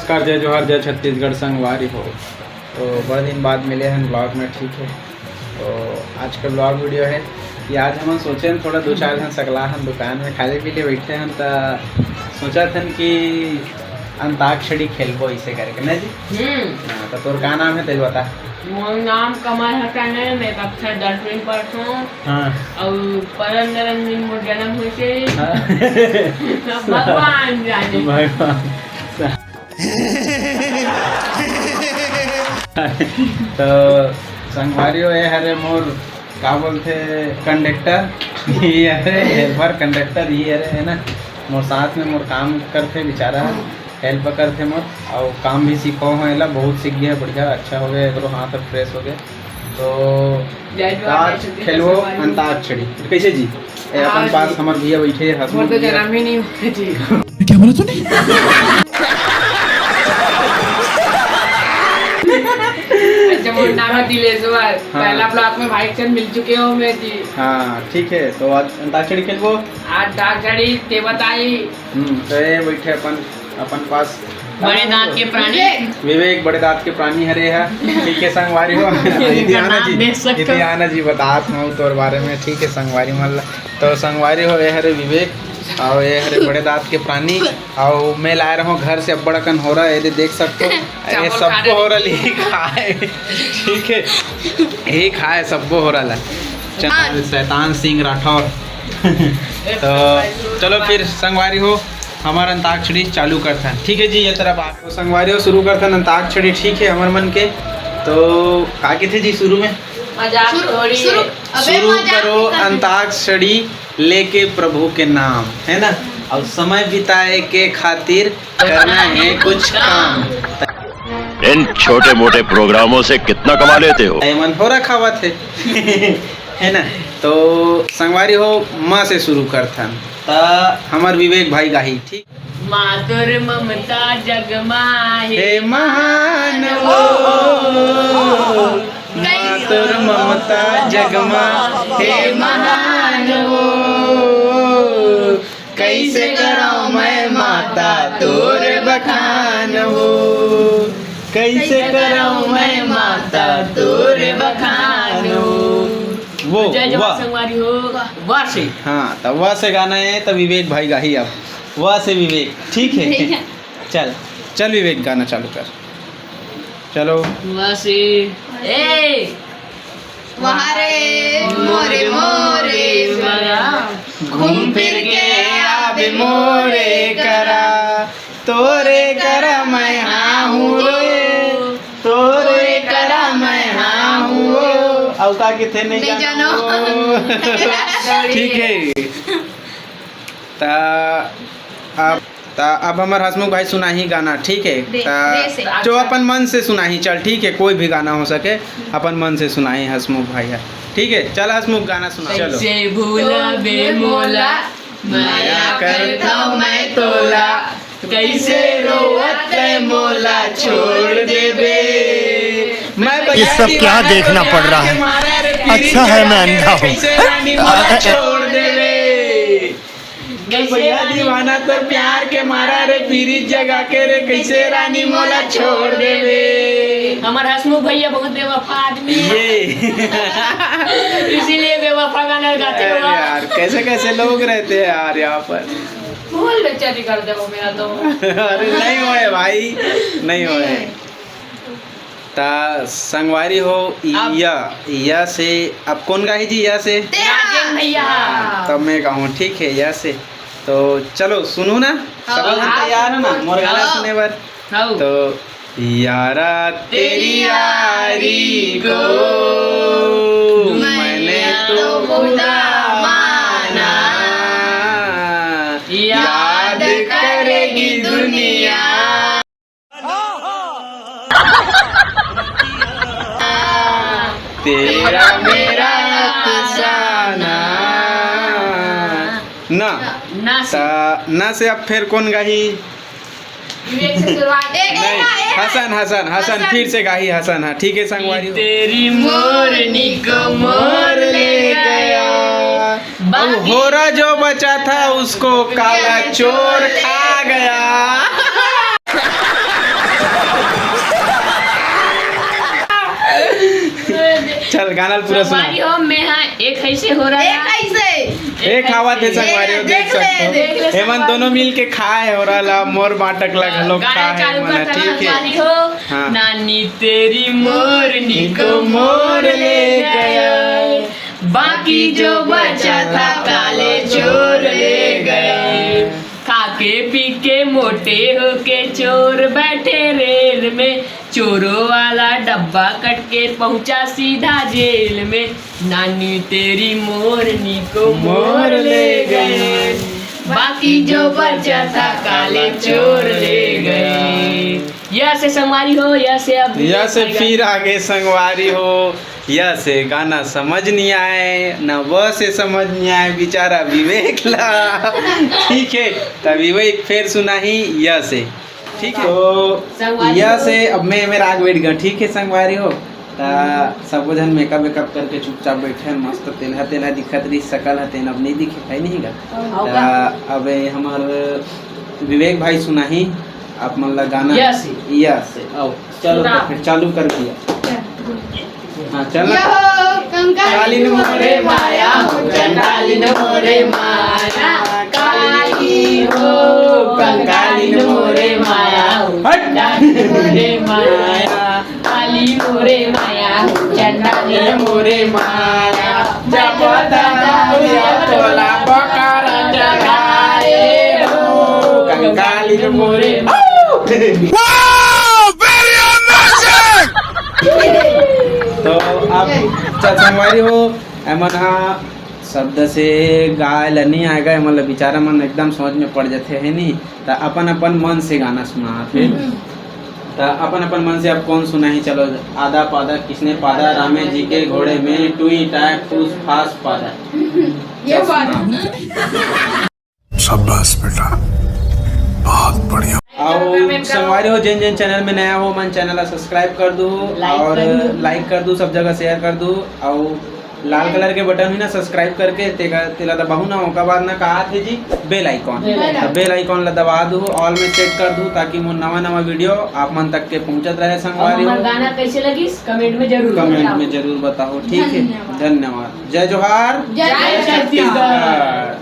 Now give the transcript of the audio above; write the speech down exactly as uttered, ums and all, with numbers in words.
नमस्कार, जय जोहार, जय छत्तीसगढ़ संगवारी हो। तो बड़े दिन बाद मिले हन vlog में, ठीक है। तो आज का vlog video है कि आज हमन सोचे हन थोड़ा दो चार झन सकला हन दुकान में, खाली पीले बैठे हन, त सोचत हन कि अंताक्षरी खेलबो इसे करके, ना जी? हम्म। हाँ, तो तोर का नाम है, तेल बता। मोर नाम कमल हसन है, मैं कक्षा दसवीं में पढ़थों। हाँ। अउ परम नरम दिन मोर जन्म होइसे। हाँ। सब भगवान जाने। भगवान। तो संगवारी हो, ये हरे मोर का बोलथे, कंडक्टर, ये हरे हेल्पर कंडक्टर, ये हरे, है ना, मोर साथ में मोर काम करथे बेचारा, हेल्प करथे मोर, अउ काम भी सीखो हो एला, बहुत सीख गया, बढ़िया, अच्छा हो गया, एकरो हाथ अब फ्रेश हो गया। तो जय जोहार, आज जय छत्तीसगढ़ खेलबो संगवारी हो। अंताक्षरी। कैसे जी? ए, अपन हाँ पास जी। हमर भैया बैठे, हंस मोर तो भैया। जन्म ही नहीं हुआ जी। क्या बोला तूने? अच्छा, मोर नाम है दिलेश्वर। हाँ। पहला vlog में भाई के साथ मिल चुके हो मैं जी। हाँ, ठीक है, तो आज अंताक्षरी खेलबो। आज अंताक्षरी ते बताई। हम्म, तो ये बैठे अपन, अपन पास बड़े दांत के प्राणी। विवेक, बड़े दांत के प्राणी हरे हा। ठीक है संगवारी हो। इति आना जी, देख सकते हो। इति आना जी, बतात हूँ तोर बारे में, ठीक है संगवारी मन ला। तो संगवारी हो, ये हरे विवेक, अउ ये हरे बड़े दांत के प्राणी, अउ मैं लाए रहूँ घर से अब्बड़ अकन होरा, ये दे देख सकते हो। ये चावल खा सबको रहे। होरा ली खाए, ठीक है, ये खाए सबको होरा ला। चल, शैतान सिंह राठौर। तो चलो फिर संगवारी हो, हमर अंताक्षरी चालू करथन, ठीक है जी। ये तरफ आप तो संगवारी हो, शुरू करथन अंताक्षरी, ठीक है, हमर मन के। तो का कथे जी शुरू में? मजाक शुरू, थोड़ी शुरू, है। अबे शुरू मजाक करो नहीं करना। अंताक्षरी लेके प्रभु के नाम, है ना, और समय बिताए के खातिर करना है कुछ काम। इन छोटे मोटे प्रोग्रामों से कितना कमा लेते हो? एमन हो रखावत है। है ना? तो संगवारी हो, माँ से शुरू करथन। त हमर विवेक भाई गाही, ठीक? मातुर ममता जगमा हे हे महान वो, मातुर ममता जगमा हे महान वो, कैसे करौं मैं माता तोर बखान हो, कैसे करौं मैं माता तोर बखान हो। वो, जय जवान वाह। संगवारी हो, वाह से। हाँ, तो वाह से गाना है, तो विवेक भाई गाही अब। वाह से विवेक, ठीक है? ठीक है। चल, चल विवेक, गाना चालू कर। चलो। वाह से। ए, वाह रे मोरे मोरे बरा, घूम फिर के आबे मोरे करा, तोरे करा मैं हाँ हूँ रे, तोरे करा मैं हाँ हूँ रे। अउ का कथे नहीं नहीं जानो। जानो। ठीक है। ता अब, ता अब हमर हसमुख भाई सुनाही गाना, ठीक है? रे, ता रे से। जो अपन मन से सुनाही, चल ठीक है, कोई भी गाना हो सके, अपन मन से सुनाही हसमुख भाई है, ठीक है? चल हसमुख गाना सुना, चलो। कैसे भूलबे मोला, मया करथौं मैं तोला, कैसे रोवत है मोला छोड़ देबे। मैं ये सब क्या देखना पड़ रहा है? अच्छा है मैं अंधा हूँ। कैसे रानी मोला छोड़ देबे। कैसे भैया रानी दीवाना तोर प्यार के मारा रे, पीरित जगा के रे, कैसे रानी मोला छोड़ देबे। हमर हसमुख भैया बहुत बेवफा आदमी है। ये। इसीलिए बेवफा गाना गाते अरे हो। यार, कैसे कैसे लोग रहते हैं यार यहाँ पर। फूल बेइज्जती कर दे वो मेरा तो। अरे नहीं होए भाई, नहीं होए। नहीं। ता संगवारी हो, अब या, या से, अब कौन गाही जी, या से? तेरा। राजेन भैया। हाँ, तब मैं गाहूँ, ठीक है, या से। तो चलो सुनू ना, हाँ, सब झन हाँ, तैयार है ना मोर गाना हाँ। सुने बर? हाँ। तो यारा तेरी यारी को मैंने तो खुदा माना, याद करेगी दुनिया। तेरा मेरा अफसाना। ना। ना से। ता, ना से अब फिर कौन गाही? विवेक से शुरुआत। एक, एक, नहीं, एक, एक। हसन, हसन, हसन, हसन। फिर से गाही हसन, हाँ, ठीक है, संगवारी हो। तेरी मोरनी को मोर ले गया। अब होरा जो बचा था, उसको काला चोर खा गया। चल, गाना ल पूरा सुना। संगवारी हो, मैं हा एक ऐसे हो रहा। एक ऐसे। एक खावत हे संगवारी हो, देख सकत हो। देख ले एमन संगवारी। दोनों मिल के खाए हो रहा ला, मोर बाटक ला घलो खाए चालू मन, ठीक है। संगवारी हो। हाँ। नानी तेरी मोरनी को मोर ले गया, बाकी जो बचा था काले चोर ले गए। खा के पी के मोटे होके चोर बैठे रेल में, चोरों वाला डब्बा कट के पहुंचा सीधा जेल में। नानी तेरी मोरनी को मोर ले गए, बाकी जो बचा था काले चोर ले गए। यह से संगवारी हो, यह से अब यह से फिर आगे संगवारी हो। यह से गाना समझ नहीं आए, ना वह से समझ नहीं आए बेचारा विवेक ला। ठीक है, त विवेक फिर सुनाही यह से। ठीक है, तो संगवारी यह हो। से अब मैं, मैं राग बैठ गया। ठीक है संगवारी हो, त सबो झन मेकअप वेकअप करके चुपचाप बैठे हैं, मस्त तेलहा तेलहा दिखत रही, सकल ह तेन अब नहीं दिखे, है नहीं गा। अब का? त अब हमार विवेक भाई सुनाही आप मन ला गाना। यह से। यह से, आओ। चलो, तो फिर चालू कर दिया। हाँ, चल ना। यो, कंकालिन मोरे माया हो, चंडालिन मोरे माया, काली हो, कंकालिन मोरे माया हो, हट। चंडालिन मोरे माया, काली मोरे माया हो, चंडालिन मोरे माया, जब दादा तोला बकार जगाए हो, कंकालिन मोरे माया। Wow! Very amazing! तो आप चल संगवारी हो, एमन हा शब्द से गाय ल नहीं आएगा, एमन ल बेचारा मन एकदम सोच में पड़ जाते है नहीं, त अपन अपन मन से गाना सुनात हे। हम्म। त अपन अपन मन से आप कौन सुनाही, चलो। आधा पादा किसने पादा, रामे जी के घोड़े में टुई टाय फूस फास पादा। ये चल बात। सुना। शाबाश बेटा, बहुत बढ़िया। अउ संगवारी हो, जेन जेन चैनल में नया हो, मन चैनल ला सब्सक्राइब कर दू like और कर दू। Like कर दू, सब जगह शेयर कर दू। अउ लाल कलर के बटन हुई ना सब्सक्राइब करके, तेका, तेला दबाहू ना, ओकर बाद ना का आथे जी, बेल आइकॉन। बेल आइकॉन। त बेल आइकॉन ला दबा दू, ऑल में सेट कर दू, ताकि मोर नवा नवा वीडियो आप मन तक के पहुंचत रहे। और संगवारी हो, हमार गाना कैसे लगिस कमेंट में जरूर कमेंट बताओ। में जरूर बताओ, ठीक है। धन्यवाद। धन्यवाद। जय जोहार। जय छत्तीसगढ़।